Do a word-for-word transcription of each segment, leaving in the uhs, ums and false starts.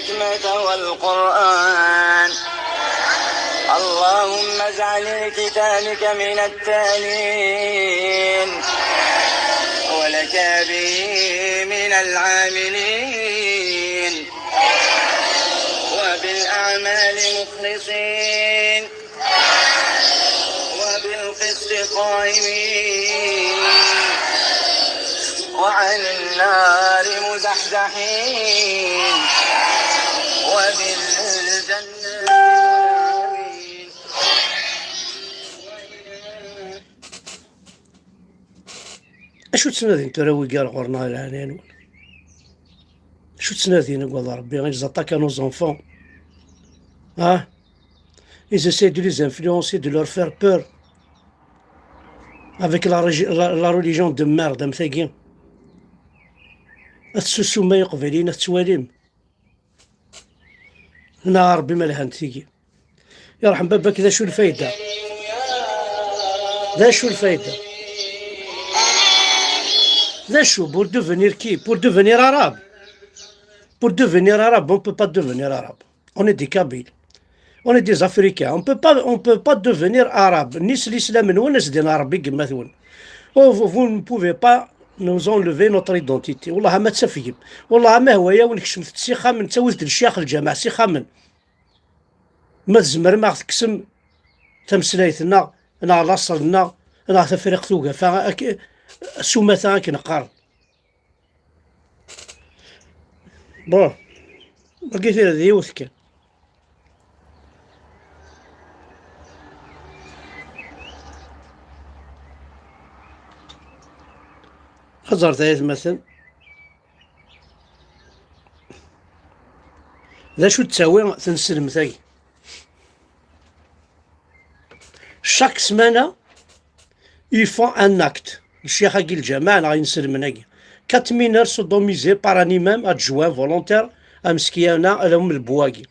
الحكمة والقرآن. اللهم اجعل لكتابك من التالين، ولك به من العاملين، وبالأعمال مخلصين، وبالقسط قائمين، وعن النار مزحزحين، وبالجنة منعمين. Acu ttnadin tura wigi ar ɣur-neɣ, a lɛali-nwen? Acu ttnadin, agad Rebbi? Ils attaquent à nos enfants. Ah, ils essayent de les influencer, de leur faire peur avec la, régi- la, la religion de merde am tagi. Ad tessusum ay iqbayliyen, ad tettwalim. Neɣ Rebbi ma lhant tigi. Yerḥem baba-k, d acu lfayda? D acu lfayda? D acu, pour devenir qui? Pour devenir arabe? Pour devenir arabe, on peut pas devenir arabe. On est des Kabyles. On est des Africains. On peut pas, on peut pas devenir arabe. Ni s l'islam-nwen, as-d-in Rebbi gma-twen. Oh, vous, vous ne pouvez pas nous enlever notre identité. Wallah ma tafgem. Wallah ma hwa-yawen kecmet-d s ixxamen, ttawit-d lecyax lǧameɛ s ixxamen. Ma tzemrem a ɣ-tekksem tameslayt-nneɣ, neɣ laṣel-nneɣ, neɣ Tafriqt Ugafa, ak- s umata akken qqaren. Bon, wagi tira d yiwet kan. Xeẓret ay atmaten. D acu d-ttawi tneslemt-agi? Chaque semaine, ils font un acte. Lecyax-agi lǧameɛ neɣ inselmen-agi. Quatre mineurs sodomisés par un imam adjoint volontaire, ameskiyana, alawem lbwagi.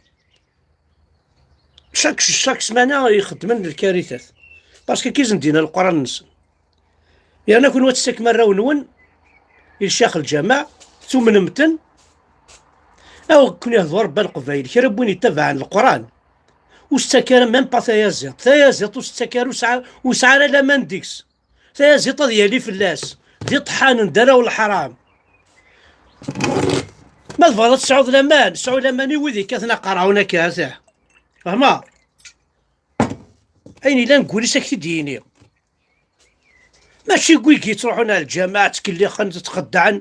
Chaque, chaque semaine, ixeddmen lkaritat. Parce que ki zendin Leqran-nsen. Yerna kunwi ad tettakem arraw-nwen i lecyax lǧameɛ, tumnem-ten, aw ken-ihdu Rebbi a Leqbayel, kra n win yettabaɛen Leqran, ur s-ttak ara même pas tayaziḍt. Tayaziḍt ur s-ttak ara, ur sɛa, ur sɛa ara laman deg-s. Tayaziḍt ad yali fell-as, d iṭeḥḥanen, d arraw n leḥram. Ma tebɣiḍ ad tesɛuḍ laman, sɛu laman i wid yekkaten aqerɛun akka, atah. Fehmeḍ? Ayen yellan deg wul-is ad k-t-id-yini. Mačči n wigi yettruḥun ar lǧameɛ, ttkellixen, txeddɛen.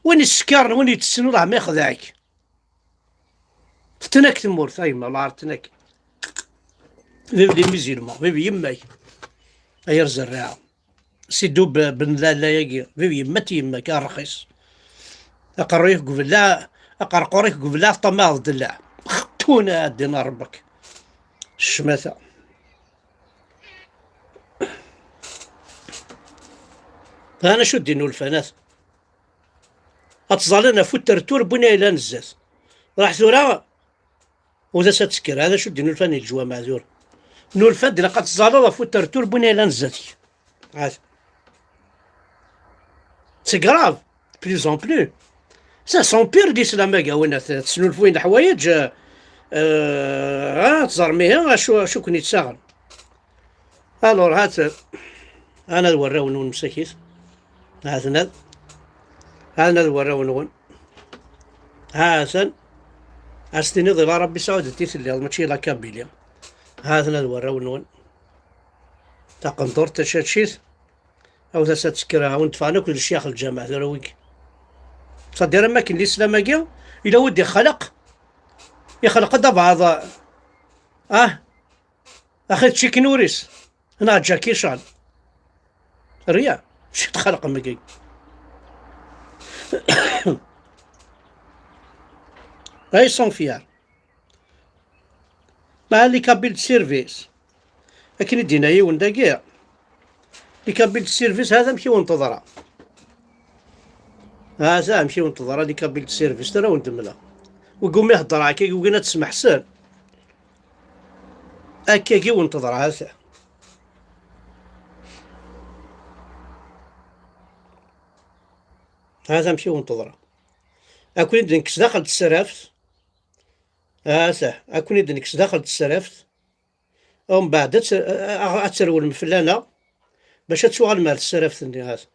Win yessekren, win yettessun, ur ɛma ixdeɛ-ik. Tetten-ak tmurt, a yemma, lɛar tetten-ak. Vive les musulmans, vive yemma-k. Ay ar zerriɛa. Siddu b-, ben lalla-agi, vive yemma-t yemma-k, a rxis. Aqerruy-ik deg ubellaɛ, aqerqur-ik deg ubellaɛ, teṭṭamaɛeḍ ddellaɛ. Xettuna a ddin a Rebbi-k. Ccmata. Hana acu d-innulfanat. Ad ttẓallan ɣef utertur n win ay yellan zdat. Raḥ tura, u d as ad tekker, hada acu d-innulfan i leǧwameɛ tura. Nulfan-d ilaq ad tẓaleḍ ɣef utertur n win ay yellan zdat-k. Hada. C'est grave, de plus en plus. Ça, c'est pire l'islam-agi, win ad t-, tesnulfuyen leḥwayeǧ, euh, euh, ad tẓerm ihi acu, acu ken-yettaɣen. Alors, hat, hana d warraw-nwen msakit. Haten ad, hana d warraw-nwen. Haten, ad s-tiniḍ ila Rebbi Saɛudet i telliḍ, mačči ila Kabili. Haten ad warraw-nwen. Taqendurt, tacacit, awet-as ad tekker, a wen-d-ffɣen akk d lecyax lǧameɛ tura wigi. C'est-à-dire am akken lislam-agi, ila wi d-ixleq, ixleq-d abeɛḍ, ah, axi d Chuck Norris, neɣ Jackie Chan. Rien, acu txelqem-agi? Ay sont fiers. Mɛa les Kabyles de service. Akken i d-yenna yiwen dagi, les Kabyles de service, hada amek i wen-teḍra. Hada amek i wen-teḍra, les Kabyles de service, tura wen-d-mleɣ. Wigi umi heddreɣ akka, wigin ad t-smeḥsen. Akkagi wen-teḍra, hata. Hata amek i wen-teḍra. Akk-, d nekk sdaxel n tesraft, Ata, ad ken-id-nekkes daxel n tesraft. Umbeɛd ad t-, a-, a-, ad trewlem fell-aneɣ bac ad tuɣalem ar tesraft-nni. Ata.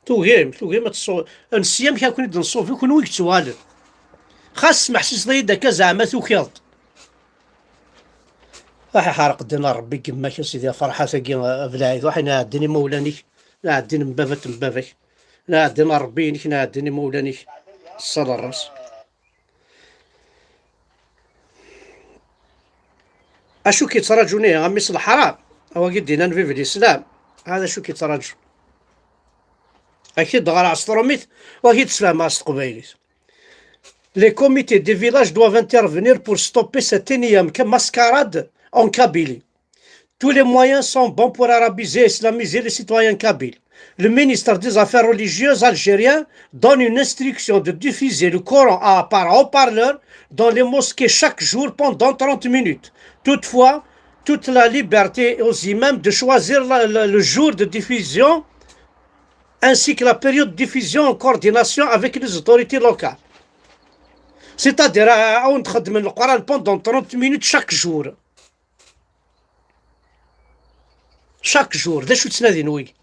Tugim, tugim ad tṣu-, nessi amek ad ken-id-nṣubi, kenwi i yettwalen. Xas smeḥsiseḍ-iyi-d akka zeɛma tukiḍ-d. Aḥ, iḥreq ddin n Ṛebbi n yemma-k a Sidi, a Ferḥat-agi, a Belɛid, waḥ, neɛdin imawlan-ik, neɛdin n baba-t n baba-k, neɛdin n Ṛebbi-inek, neɛdin imawlan-ik. Ṣṣal ṛṛas. Acu k-yettraǧun ihi a mmi-s n leḥram? A wagi d-inan vive l'islam, hada acu k-yettraǧun. Ak-t-id-ɣreɣ s trumit, wagi d-sfehmeɣ s teqbaylit. Les comités des villages doivent intervenir pour stopper cette énième mascarade en Kabylie. Tous les moyens sont bons pour arabiser et islamiser les citoyens kabyles. Le ministre des Affaires religieuses algérien donne une instruction de diffuser le Coran à, par haut-parleur dans les mosquées chaque jour pendant trente minutes. Toutefois, toute la liberté aux imams de choisir la, la, le jour de diffusion ainsi que la période de diffusion en coordination avec les autorités locales. C'est-à-dire, euh, on traduit le Coran pendant trente minutes chaque jour. Chaque jour, d acu ttnadin wigi?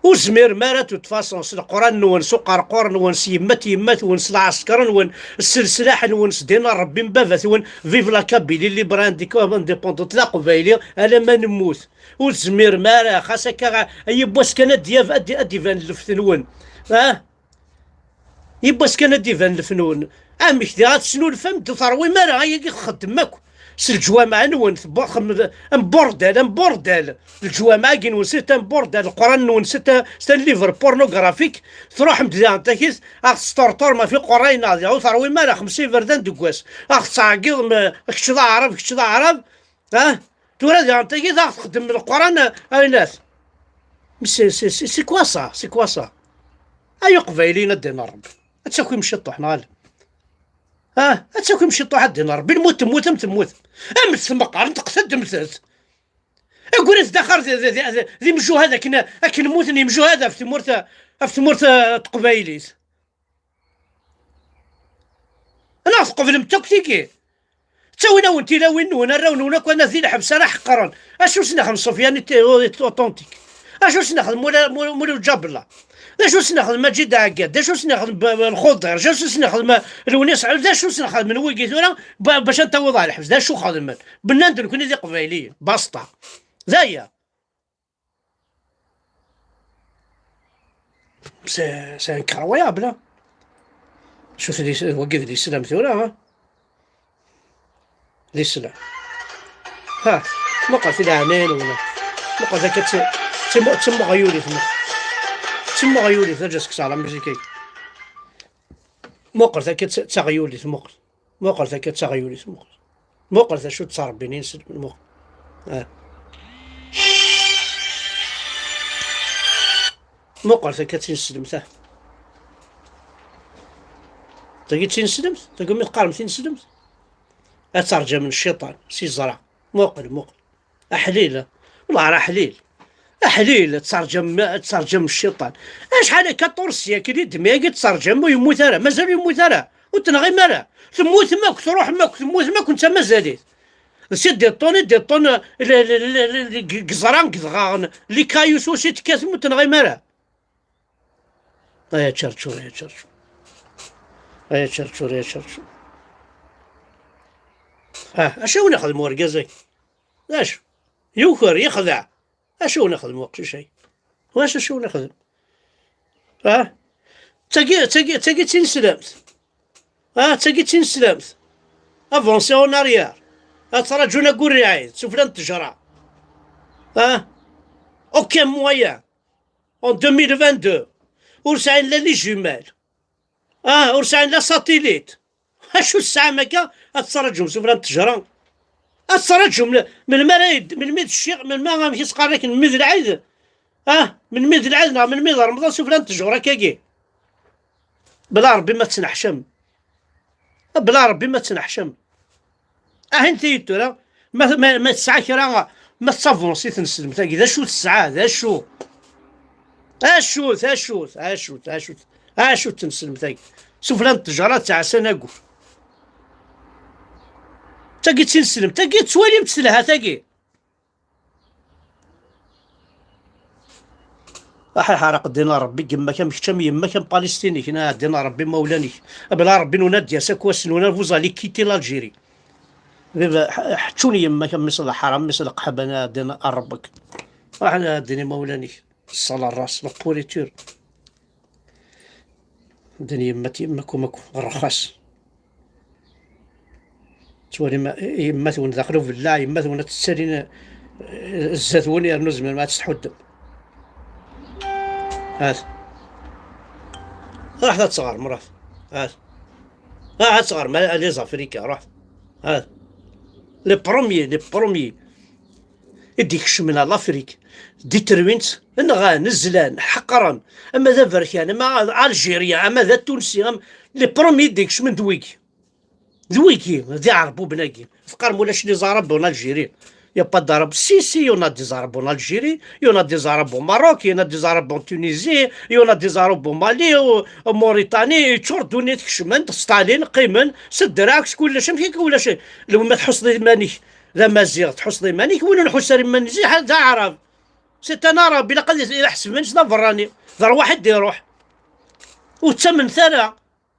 Ur zmiren ara, de toute façon, s leqran-nwen, s uqerqur-nwen, s yemmat yemmat-nwen, s lɛesker-nwen, s leslaḥ-nwen, s ddin n Ṛebbi n baba-twen, vive la Kabylie libre, indépendante, d aqbayli, alamma nemmut. Ur zmiren ara, xas akka, yiwwas kan ad d-yaf-, ad d-, ad d-iban lleft-nwen. Ah? Yiwwas kan ad d-iban lefnun. Amek diɣ ad tesnulfam, d terwim ara ayagi txeddmem akk s leǧwameɛ-nwen, tebbu-, xem-, am bordel, am bordel. Leǧwameɛ-agi-nwen, c'est un bordel. Leqran-nwen, c'est un, c'est un livre pornographique. Truḥem-d diɣen takit, ad ɣ-tesṭurṭurem ɣef iqerray-nneɣ diɣ, ur terwim ara xemsa iberdan deg wass. Ad ɣ-tettɛeggiḍem, eh, kečč d aɛrab, kečč d aɛrab. Ah? Tura diɣen tagi d aɣ-txeddem leqran, a Inat. Mais c'est, c'est, c'est, c'est quoi ça? C'est quoi ça? Ay Iqbayliyen, a ddin n Ṛebbi. Ad takim ciṭuḥ, neɣ ala? Ah, ad takim ciṭuḥ, a ddin n Ṛebbi. Lmut temmut am temmut. Am tmeqqar, teqtaddemt-t. Agret daxel d, d, d, d, d imjuhad akken, akken mmuten yimjuhad ɣef tmurt, ɣef tmurt, eh, teqbaylit. Neɣ tqeblemt akk tigi? Ttawin-awen tilawin-nwen, arraw-nwen akk, anat di lḥebs ara ḥeqqren. Acu s-nexdem Sufyan i t-, i t-, authentique? Acu s-nexdem Mula, Mula, Mula Ǧabella? D acu s-nexdem Maǧid Ɛeggad? D acu s-nexdem B-, B-, Lxuḍir? D acu s-nexdem Lewnis Ɛud? D acu s-nexdem n wigi tura ba-, bac ad n-tawiḍ ɣer lḥebs? D acu xedmen? Bennan-d nekni d Iqbayliyen. Basta. D aya. C'est, c'est incroyable, hein. Cuf, wagi d l'islam tura, ha? L'islam. Ha, muqel di leɛnaya-nwen. Muqel akka d ti-, d timu-, d timmuɣyulit, muqel. D timmuɣyulit, la ǧas-k s la musique-agi. Muqel akka d ti-, d taɣyulit, muqel. Muqel akka d taɣyulit, muqel. Muqel d acu d-ttṛebbin inselmen, muqel. Ah. Muqel akka d tineslemt, ah. Tagi d tineslemt? Tagi mi teqqarem tineslemt? Ad terǧam cciṭan, si ẓra. Muqel, muqel. Aḥlil. Wellah ar aḥlil. Aḥlil, ad terǧam, ad terǧam cciṭan. Acḥal akka, quatorze siècle i d-, mi agi terǧam, ur yemmut ara. Mazal ur yemmut ara. Ur tenɣim ara. Temmutem akk, truḥem akk, temmutem akk, netta mazal-it. D si d-iṭṭun, i d-iṭṭun, l-, l-, l-, l-, g-, geẓra, gedɣaɣen, les cailloux aussi tekkatem, ur tenɣim ara. Ay ačerčur, ay ačerčur. Ay ačerčur, ay ačerčur. Ah, acu i wen-ixdem urgaz-agi? D acu? Yuker, yexdeɛ. Acu i wen-ixdem uqcic-agi? Wacu, acu i wen-ixdem? Ah? Tagi, tagi, tagi d tineslemt. Ah, tagi d tineslemt. Avancer en arrière. Ad traǧun aggur iɛid, sufella n ttejra. Ah? Aucun moyen. En deux mille vingt-deux. Ur sɛin la les jumelles. Ah, ur sɛin la satellite. Acu tesɛam akka? Ad tettṛaǧum sufella n ttejra. Ad tettṛaǧum l-, melmi ara yed-, melmi d cciɣ, melmi amek i s-qqaren akken, melmi d lɛid? Ah, melmi d lɛid neɣ melmi d Remḍan sufella n ttejra akkagi? Bla Ṛebbi ma tettneḥcam. Bla Ṛebbi ma tettneḥcam. Ahin tiyit tura, ma, ma, ma tesɛa kra, ma tettavansi tneslemt-agi, d acu tesɛa, d acu? Acu, acu, acu, acu, acu tneslemt-agi? Sufella n ttejra ttɛassan aggur. Tagi d tineslemt, tagi tettwalimt telha tagi. Aḥ, iḥraq ddin n Ṛebbi, yemma-k am kečč, am yemma-k, am Palestin-ik, na ddin n Ṛebbi imawlan-ik. Abla Ṛebbi nuna d-yas akk wass nuna, vous allez quitter l'Algérie. Baba, ḥ-, ḥeččun yemma-k, am mmi-s leḥram, mmi-s leqḥab, na ddin n Ṛebbi-k. Aḥ, na ddin imawlan-ik. Ṣṣala ṛṛas, la pourriture. Ddin yemma-k, yemma-k, umak, ṛxas. Ttwalim yemma-twen daxel ubellaɛ, yemma-twen ad tettalin, eh, zdat-wen yernu tzemrem ad tt-tḥuddem. Hat. Ruḥet ad tɣerm, ruḥet. Hat. Ah, ad tɣerm, a, a les Africains, ruḥet. Hat. Les premiers, les premiers i d-ikecmen ar l'Afrique, d terwin-tt, nɣan, zlan, ḥeqren, ama d aberkan, ama d Algérien, ama d Atunsi, am, les premiers i d-ikecmen d wigi. D wigi, d Iɛerbuben-agi. Teqqarem ulac les Arabes en Algérie. Y a pas d'Arabes. Si, si, y en a des Arabes en Algérie, y en a des Arabes au Maroc, y en a des Arabes en Tunisie, y en a des Arabes au Mali, au, en Mauritanie, yeččur ddunit, kecmen-d, Stalin, qqimen, s ddreɛ, s kullec, amek akka ulac? Lwen ma tḥusseḍ iman-ik d amaziɣ, tḥusseḍ iman-ik, win ur nḥuss ara iman-is, d aɛrab. C'est un arabe, ilaq ad iḥesben s d aberrani. D rrwaḥ i d-iruḥ. Ur ttamnet ara.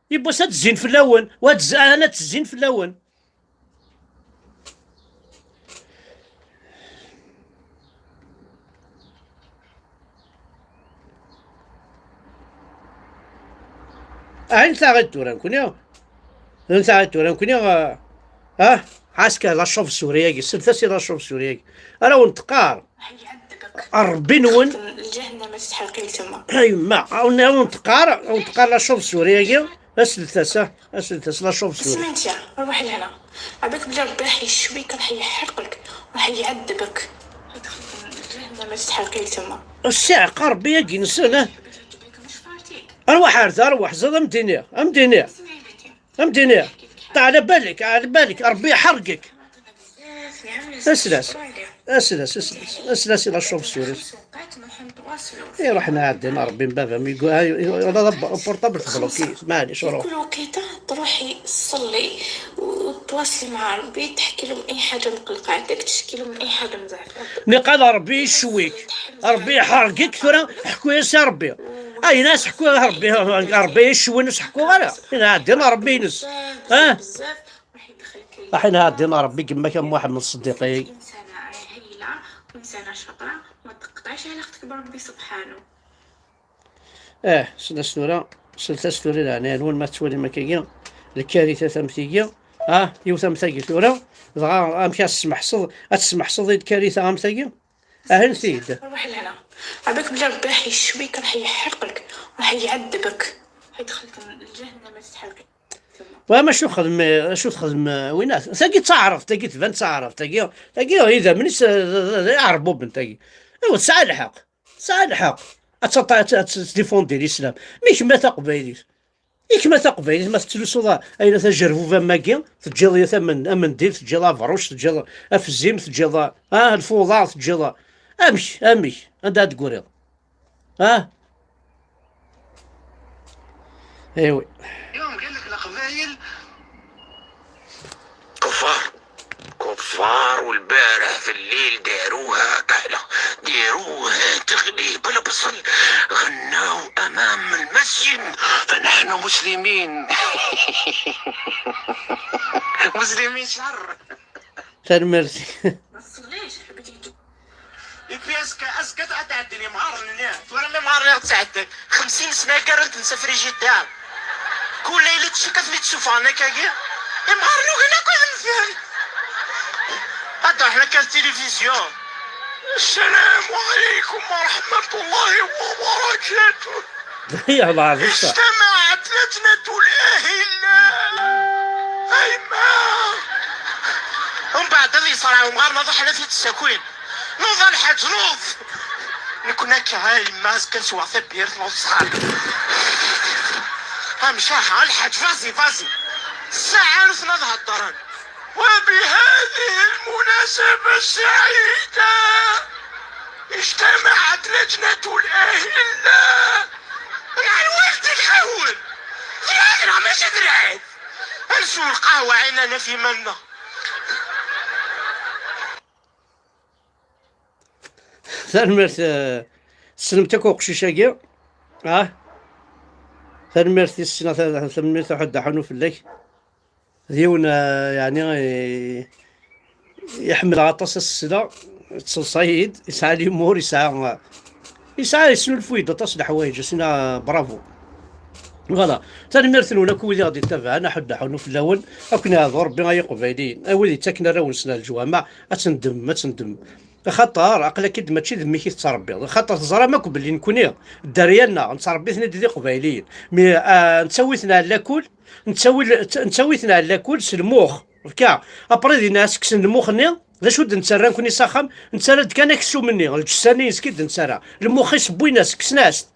Yiwwas ad zzin fell-awen, wa ad z-, ad zzin fell-awen. Ayen taɣit tura nekkni, ayen taɣit tura nekkni, ah, ah, ɛaska la chauve-souris-agi, slet-as i la chauve-souris-agi. Ara wen-teqqar. Ṛebbi-nwen. Lǧahennama tḥerq-iyi tama. A yemma, awen, awen teqqar, awen teqqar la chauve-souris-agi, aslet-as, ah, aslet-as la chauve-souris. Isem-nni, ṛwaḥ lehna. Ɛabak bla Ṛebbi raḥ yeccwi-k, raḥ yeḥreq-ik, raḥ iɛeddeb-ik. Lǧahennama tḥerq-iyi tama. Ssiɛqa Ṛebbi-agi-nsen, ah. Ṛwaḥ ar da, ṛwaḥ, ẓid am d-iniɣ, am d-iniɣ. Am d-iniɣ, ta ɛla balek, ɛla balek, Ṛebbi iḥerq-ik. Aslas, aslas, aslas, aslas i la chauve-souris. Iruḥ nɛeddi, n Ṛebbi n baba-m, yegwa-, ay, ay, ala d portable tebloki-t, maɛlic, ruḥ. كل وقيتة تروحي تصلي وتواصلي مع ربي، تحكي له من أي حاجة مقلقاتك، تشكي له من أي حاجة مزعجاك. Niqal Ṛebbi icewwik, Ṛebbi iḥerq-ik, tura ḥku-yas i Ṛebbi. Ayen as ḥku i Ṛebbi, Ṛebbi icewwin ur s-ḥku ara. Nɛeddi n Ṛebbi-ines. Ah? Aḥin ɛeddi n Ṛebbi, gma-k am Muḥemmed Ṣeddiq-agi. إنسانة هايلة وإنسانة شاطرة، ما تقطعش علاقتك بربي سبحانه. Ah, slet-as tura, slet-as tura i leɛnaya-nwen, ma tettwalim akkagi, lkarita tamtigi, ah, yiwet am tagi tura, dɣa amek ad tesmeḥseḍ, ad tesmeḥseḍ i lkarita am tagi? Ahin-t-id. روح لهنا. عباك بلي ربي راح يشويك، راح يحرقك، راح يعذبك. هاي دخلت لجهنم تحرقي. Wa macu xdem, acu texdem, eh, winat? Tagi d taɛrabt, tagi tban d taɛrabt, tagi, tagi idammen-is, eh, d, d, d iɛerbuben, tagi. Iwa, tesɛa lḥeqq, tesɛa lḥeqq. Ad taṭ-, ad, ad tdifundi lislam. Mi kemm a taqbaylit, i kemm a taqbaylit, ma tettlusuḍ a, ayla tajerbuba am wagi, teǧǧiḍ yat amen-, amendil, teǧǧiḍ abeṛṛuc, teǧǧiḍ afzim, teǧǧiḍ a, a, lfuḍa, teǧǧiḍ a, amek, amek, anda ad d-tegriḍ? Ah? ايوي. اليوم قال لك القبايل كفار. كفار، والبارح في الليل داروها كحلة، داروها تغلي بالبصل، غناو أمام المسجد: "فنحن مسلمين". مسلمين شر. تنمرتي. ما تصليش، حبيتي تجي. Et puis est-ce que, est-ce que تعدي لي مهار لنا؟ ثورة لي مهار لي تعدي. خمسين سنة قرنت نسافر جدة. كل ليلة تشي كتبي تشوفها أنا كاكي. إمهار لو هنا كل مزيان. هذا احنا كان التلفزيون. السلام عليكم ورحمة الله وبركاته. يا الله عزيز. اجتمعت لجنة الأهلة. أيما. ومن بعد اللي صرا ومغار نضح على في السكوين. نوض الحاج، نوض. نكون هكا، هاي ما كنسوى في بير، نوض صغار. ها مشاها الحاج، فازي، فازي. الساعة نص نضحى الدران. وبهذه المناسبة السعيدة اجتمعت لجنة الأهلة. نهار والدي الأول. في الآخر ماشي درعي. نسوا القهوة عيننا في منا. Tanemmirt, eh, tessnemt akk uqcic-agi. Ah, tanemmirt i ssneɣ, ta- tanemmirt a Ḥuddu Ḥunu fell-ak. D yiwen, eh, yeɛni, eh, iḥemmel aṭas ad s-sleɣ, yettseḍsay-iyi-d, yesɛa l'humour, yesɛa, yesɛa, yesnulfuy-d aṭas n leḥwayeǧ, asina bravo. Voilà. Tanemmirt-nwen akk wid i ɣ-d-ittabaɛen, a Ḥuddu Ḥunu fell-awen, ad ken-iɛḍu Rebbi ay Iqbayliyen. A wid yettaken arraw-nsen ar leǧwameɛ, ad tendem, ad tendem. Axaṭer aql-ak-id mačči d mmi-k i tettṛebbiḍ, axaṭer teẓram akk belli nekkni, dderya-nneɣ, nettṛebbi-ten-id d Iqbayliyen. Mi, ah, nettawi-ten ar lakul, nettawi, nettawi-ten ar lakul s lmux. Fka, après dinna, ad s-kksen lmux-nni, d acu d-nettarra nekkni s axxam? Nettarra-d kan aksum-nni, lǧessa-nni yis-k i d-nettarra. Lmux-is wwin-as, kksen-as-t.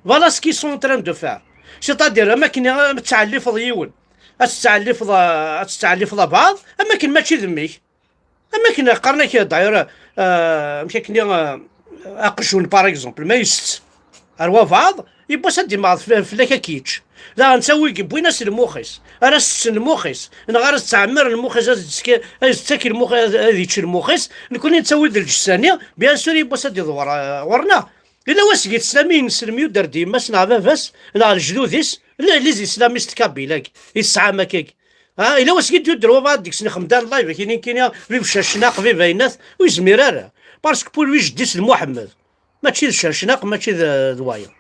Voilà ce qu'ils sont en train de faire. C'est-à-dire, am akken ad tettɛellifeḍ yiwen, ad tettɛellifeḍ, ad tettɛellifeḍ abɛaḍ, am akken mačči d mmi-k. Am akken qqaren-ak, d'ailleurs, euh, amek akken, euh, aqjun, par exemple, ma yesett ar wabɛaḍ, yiwwas ad d-imɛeḍ f- fell-ak ad k-yečč. Daɣen ttawi wwin-as lmux-is, ara setten lmux-is, neɣ ara tettɛemmir lmux-is, ad yettak lmux, ad ad yečč lmux-is, nekkni nettawi-d lǧessa-nni, bien sûr, yiwwas ad d-iḍwer, euh, ɣur-neɣ. Yella wasegmi teslam i ineslem yudder-d yemma-s neɣ baba-s neɣ lejdud-is, les islamistes kabyles-agi i tesɛam akkagi. Ha, yella wasegmi d-yudder wabɛaḍ deg-sen ixemmem-d live, akini kini, vive Cacnaq, vive ayennat, ur yezmir ara. Parce que pour lui, jeddi-s d Muḥemmed. Mačči d Cacnaq, mačči d, d wayeḍ.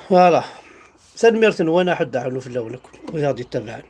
Voilà. Tanemmirt-nwen a Ḥuddu Ḥunu fell-awen akk, wid i ɣ-d-ittabaɛen.